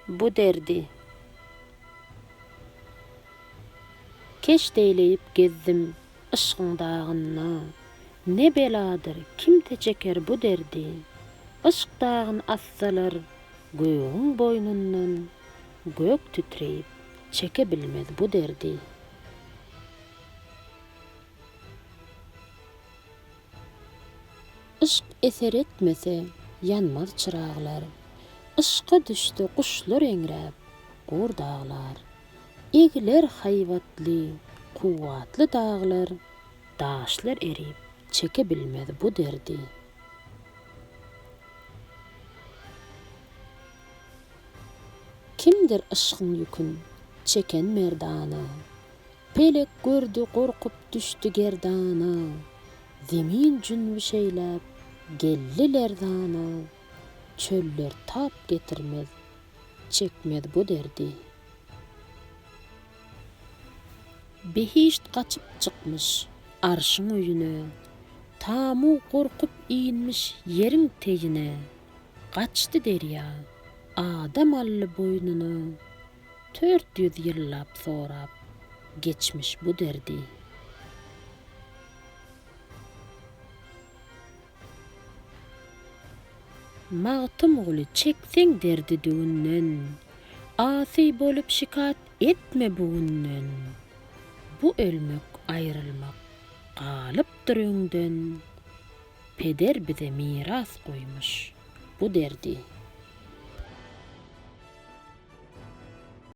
bu derdi. Keşt eýleýip gezdim yşgyň dagynda, Ne beladyr, kimse çeker bu derdi. Yşk dagyn atsalar gögüň boýnundan, Gök titreýip, çeke bilmez bu derdi. Yşk eser etmese, ýanmaz çyraglar. Yşka düşse guşlar eňräp, gur daglar. Egiler haýbatly, kuwwatly daglar, Daşlar erip, çeke bilmez bu derdi. Kimdir yşkyň ýükün çeken merdana, Pelek gördi gorkup düşdi gerdana, Zemin jünbüş eýläp, geldi lerzana, Çöller tap getirmez, çekmez bu derdi. Behişt gaçyp çykmyş Arşyň öýüne, Tamug gorkup inmiş ýeriň teýine, Gaçdy derýa, adam aldy boýnuna, 400 ýyllap sorap geçmiş bu derdi. Magtymguly çekseň derdi düwünden, Asy bolup şikat etme bu günden. Bu ölmek, aýrylmak galypdyr öňden, Peder bize miras goýmuş bu derdi.